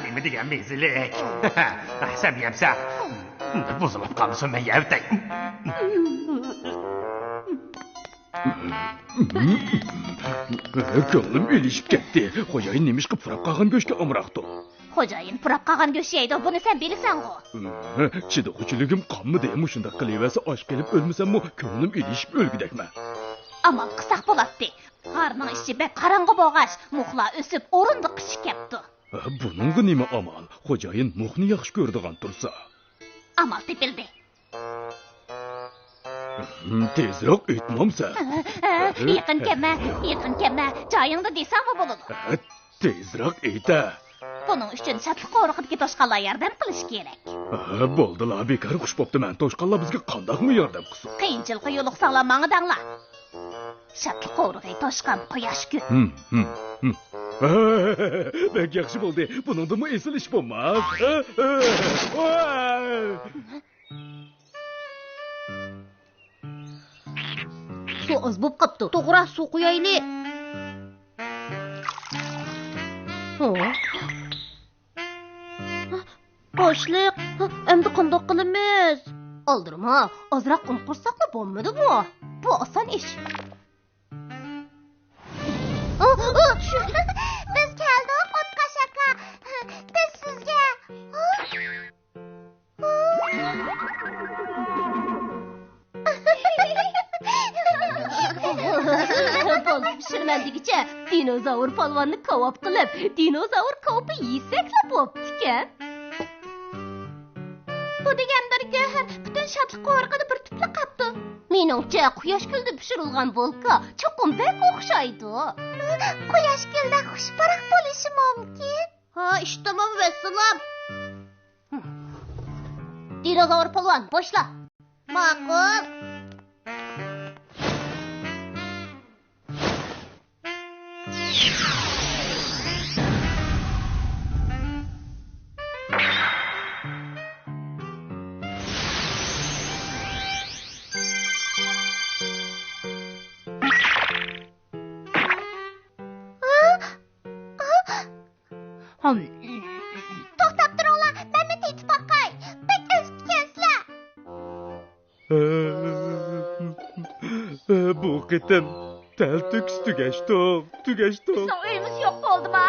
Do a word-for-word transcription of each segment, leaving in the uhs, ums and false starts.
نېمە دېگەن مېزىلىك؟ سەن يەمسەن، بۇزۇلۇپ قالمىسۇن، مەن يەۋېتەي. كۆڭلۈم ئېلىشىپ كەتتى. خوجايىن نېمىشقا پۇراپ قالغان گۆشكە ئامراقتۇ؟ خوجايىن پۇراپ قالغان گۆش يەيدۇ، بۇنى سەن بىلىسەنغۇ؟ چىدىغۇچىلىكىم قالمىدى. مۇشۇنداق قىلىۋەرسە، ئاچ قېلىپ ئۆلمىسەممۇ، كۆڭلۈم ئېلىشىپ ئۆلگۈدەكمەن. ئامال قىلساق بولاتتى. غارنىڭ ئىچى بەك قاراڭغۇ بولغاچ، مۇخلار ئۆسۈپ، ئورۇندۇق قىچىشىپ كەپتۇ. بۇنىڭغا نېمە ئامال؟ خوجايىن مۇخنى ياخشى كۆرىدىغان تۇرسا. ئامال تېپىلدى. تېزرەك ئېيتمامسەن؟ يېقىن كەلمە، يېقىن كەلمە. جايىڭدا دېسەڭمۇ بولىدۇ. تېزرەك ئېيتە. بۇنىڭ ئۈچۈن شادلىق قورۇقىدىكى توشقانلار ياردەم قىلىشى كېرەك. بولدىلا، بىكار خۇش بوپتىمەن. توشقانلار بىزگە قانداقمۇ ياردەم قىلسۇن؟ قىيىنچىلىققا يولۇقساڭلار، ماڭىدىڭلار. شادلىق قورۇقى، توشقان، قۇياش، گۈل. ھىم، ھىم، ھىم. بەك ياخشى بولدى. بۇنىڭدىنمۇ ئېسىل ئىش بولماس. سۇ ئاز بولۇپ قاپتۇ. توغرا، سۇ قۇيايلى. ھو. باشلىق، ئەمدى قانداق قىلىمىز؟ ئالدىرىما، ئازراق ئۇن قۇرساقلا بولمىدىمۇ؟ بۇ ئاسان ئىش. بىز كەلدۇق، ئوتقاش ئاكا. بىز سىزگە. بول، پىشۇرىمەن دېگۈچە، دىنوزاۋر پالۋاننى كاۋاپ قىلىپ، دىنوزاۋر كاۋىپى يېسەكلا بوپتىكەن. بۇ دېگەن بىر گۆھەر پۈتۈن شادلىق قورۇقىدا بىر تۈپلا قاپتۇ. مېنىڭچە، قۇياش كۈلىدە پىشۇرۇلغان بولكا چوقۇم بەك ئوخشايدۇ. قۇياش كۈلىدە خۇش پۇراق بولۇشى مۇمكىن. ھا، ئىشتىمۇ ۋەسسالام. دىنوزاۋر پالۋان، بوشلا. ماقۇل. توختاپ تۇرۇڭلار، مەنمۇ تېتىپ باقاي. بەك ئەزىپتىكەنسىلەر. بۇ قېتىم تەلتۆكۈس تۈگەشتۇق، تۈگەشتۇق. بىزنىڭ ئۆيىمىز يوق بولدىما؟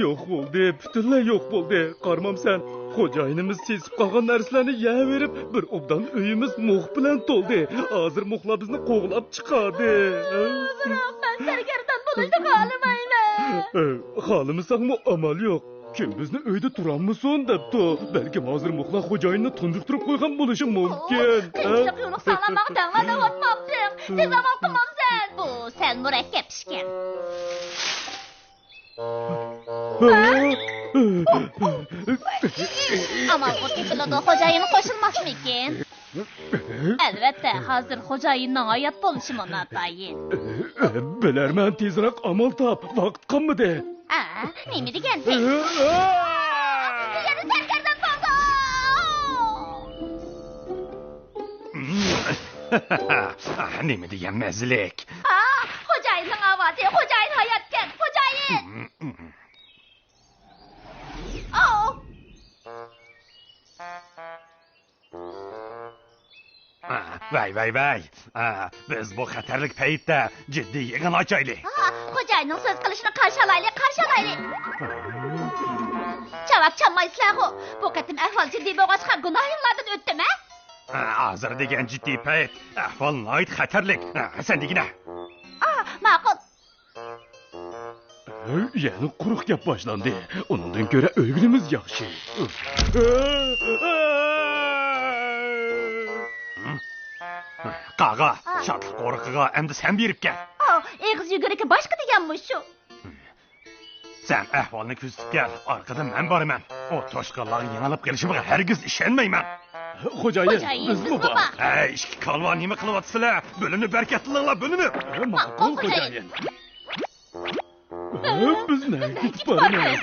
يوق بولدى، پۈتۈنلەي يوق بولدى. قارىمامسەن، خوجايىنىمىز سېسىپ قالغان نەرسىلەرنى يەۋېرىپ، بىر ئوبدان ئۆيىمىز مۇخ بىلەن تولدى. ھازىر مۇخلار بىزنى قوغلاپ چىقاردى. ئازراق مەن سەرگەردان بولۇشنى خالىمايمەن. خالىمىساڭمۇ ئامال يوق. كىم بىزنى ئۆيدە تۇرالمىسۇن دەپتۇ. بەلكىم ھازىر مۇخلار خوجايىننى تۇنجۇقتۇرۇپ قويغان بولۇشى مۇمكىن. قىيىنچىلىققا يولۇقساڭلار ماڭا دەڭلار دەۋاتمامتىڭ. تېز ئامال قىلمامسەن. بۇ سەل مۇرەككەپ ئىشكەن. ئامال بۇ تېپىلىدۇ، خوجايىن قوشۇلماسمىكىن؟ ئەلۋەتتە، ھازىر خوجايىننىڭ ھايات بولۇشىمۇ ناتايىن. بىلەرمەن، تېزرەك ئامال تاپ، ۋاقىت قالمىدى. ئا، نېمە دېگەن؟ يەنە سەرگەردان بولدۇم. نېمە دېگەن مەززىلىك. ئا، خوجايىننىڭ ئاۋازى، خوجايىن ھاياتكەن، خوجايىن. ئاۋ. ۋەي، ۋەي، ۋەي. بىز بۇ خەتەرلىك پەيتتە جىددىي يىغىن ئاچايلى. ھا، خوجايىننىڭ سۆز قىلىشىنى قارشى ئالايلى، قارشى ئالايلى. چاۋاك چالمايسىلەرغۇ؟ بۇ قېتىم ئەھۋال جىددىي بولغاچقا گۇناھىڭلاردىن ئۆتتىم، ھە؟ ھازىر دېگەن جىددىي پەيت. ئەھۋال ناھايىتى خەتەرلىك. سەن دېگىنە. ئا، ماقۇل. يەنە قۇرۇق گەپ باشلاندى. ئۇنىڭدىن كۆرە ئۆلگىنىمىز ياخشى. قاغا، شادلىق قورۇقىغا ئەمدى سەن بېرىپ كەل. ئا، ئېغىز يۈگۈرۈكى باشقا دېگەن مۇشۇ. سەن ئەھۋالنى كۆزىتىپ كەل، ئارقىدىن مەن بارىمەن. ئۇ توشقانلارغا يېڭىلىپ قېلىشىمغا ھەرگىز ئىشەنمەيمەن. خوجايىن، خوجايىن، بىزمۇ بىزمۇ بار. بار. ھەي، ئىككى كالۋا نېمە قىلىۋاتىسىلەر؟ بۆلۈنۈپ ھەرىكەت قىلىڭلار، بۆلۈنۈپ. ماقۇل، خوجايىن. بىز نەگە كېتىپ بارىمىز؟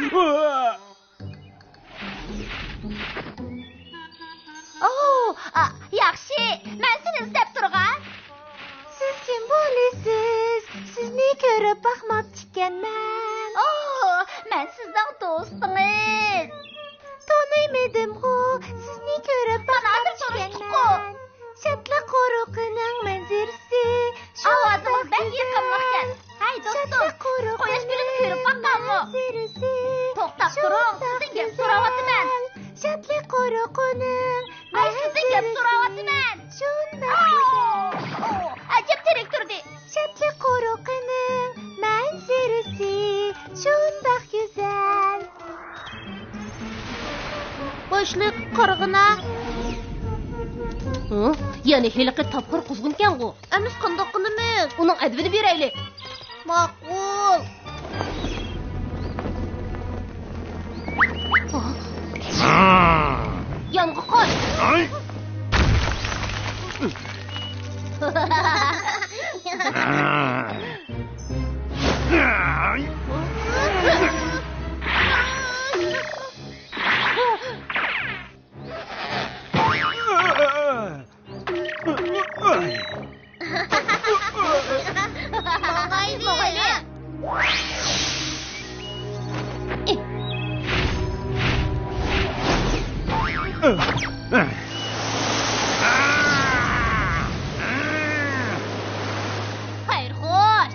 ئوو، ئا، ياخشى، مەن سېنى ئىزدەپ تۇرغان. سىز كىم بولىسىز؟ سىزنى كۆرۈپ باقماپتىكەنمەن. ئوھ، مەن سىزنىڭ دوستىڭىز. تونۇيمىدىمغۇ، سىزنى كۆرۈپ مانا ھازىر باقماپتىكەنمەن. تونۇشتۇققۇ. شادلىق قورۇقىنىڭ مەنزىرىسى ئاۋازىڭىز بەك يېقىملىقكەن. ھەي، دوستۇم، شادلىق قورۇقىنىڭ قۇياش گۈلىنى كۆرۈپ باققانمۇ؟ مەنزىرىسى توختاپ تۇرۇڭ، سىزدىن گەپ سوراۋاتىمەن. شادلىق قورۇقىنىڭ ئاي، سىزدىن گەپ سوراۋاتىمەن. شۇنداق گۈزەل. ئەجەب تىرىك تۇردى. شادلىق قورۇقىنىڭ مەنزىرىسى شۇنداق گۈزەل. باشلىق، قارىغىنا. ھە؟ يەنە ھېلىقى تاپقۇر قۇزغۇنكەنغۇ. ئەمىسە قانداق قىلىمىز؟ ئۇنىڭ ئەدىپىنى بېرەيلى. ماقۇل. يانغا قاچ. ئاي. ماڭايلى. خەير خوش.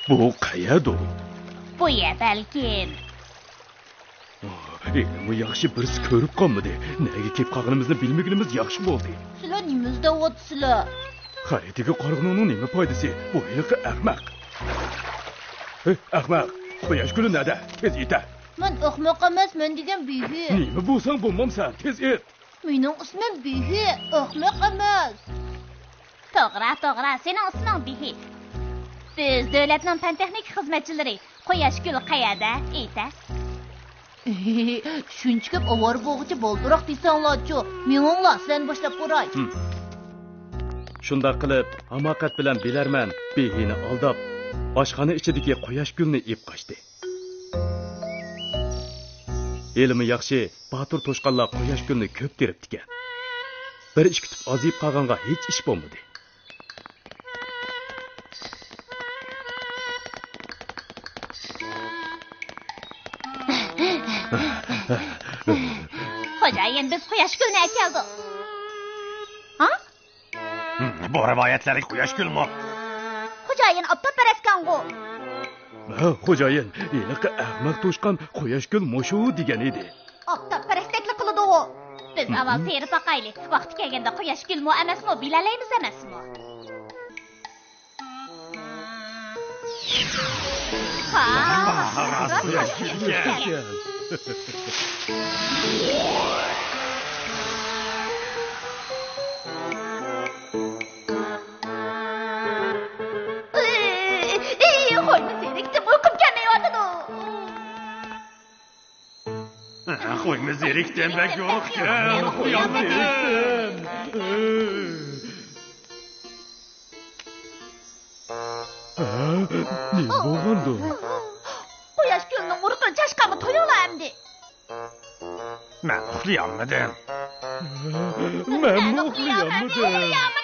بۇ قەيەردۇ؟ بۇ يەر بەلكىم. ھېلىمۇ ياخشى بىرسى كۆرۈپ قالمىدى. نەگە كېلىپ قالغىنىمىزنى بىلمىگىنىمىز ياخشى بولدى. سىلەر نېمە ئىزدەۋاتىسىلەر؟ خەرىتىگە قارىغىنىڭنىڭ نېمە پايدىسى؟ بۇ ھېلىقى ئەخمەق. ھەي، ئەخمەق! قۇياش گۈلى نەدە؟ تېز ئېيتە! مەن ئەخمەق ئەمەس، مەن دېگەن بىھۇ. نېمە بولساڭ بولمامسەن، تېز ئېيت! مېنىڭ ئىسمىم بىھۇ، ئەخمەق ئەمەس. توغرا، توغرا، سېنىڭ ئىسمىڭ بىھۇ. بىز دۆلەتنىڭ پەن-تېخنىكا خىزمەتچىلىرى. قۇياش گۈل قەيەردە؟ ئېيتە. شۇنچە كۆپ ئاۋارە بولغۇچە بالدۇراق دېسەڭلارچۇ. مېڭىڭلار، سىلەرنى باشلاپ قوراي. ھىم. شۇنداق قىلىپ، ھاماقەت بىلەن بىلەرمەن بىھۇنى ئالداپ، ئاشخانا ئىچىدىكى قۇياش گۈلنى ئېلىپ قاچتى. ھېلىمۇ ياخشى، باتۇر توشقانلار قۇياش گۈلنى كۆپ تېرىپتىكەن. بىر ئىككى تۈپ ئازىيىپ قالغانغا ھېچ ئىش بولمىدى. خوجايىن، بىز قۇياش گۈلىنى ئەكەلدۇق. ھا؟ بۇ رىۋايەتلەردىكى قۇياش گۈلمۇ؟ خوجايىن ئاپتاپپەرەسكەنغۇ. ھە، خوجايىن، ھېلىقى ئەخمەق توشقان قۇياش گۈل مۇشۇ دېگەن ئىدى. ئاپتاپپەرەستەكلا قىلىدىغۇ. بىز ئاۋۋال تېرىپ باقايلى. ۋاقتى كەلگەندە قۇياش گۈلمۇ ئەمەسمۇ، بىلەلەيمىز ئەمەسمۇ. ھا، راست قۇياش گۈل ئىكەن. ئېي، ئېي، خويمۇ زېرىكتىم، ئۇيقۇم كەلمەيۋاتىدۇ. خويمۇ زېرىكتىم، بەك يورۇقكەن. ئۇيقۇم كەلمىدى. ھە؟ نېمە بولغاندۇ؟ قۇياش گۈلنىڭ ئۇرۇقىنى چاشقانغا تويۇڭلار ئەمدى. مەن ئۇخلىيالمىدىم. مەنمۇ ئۇخلىيالمىدىم.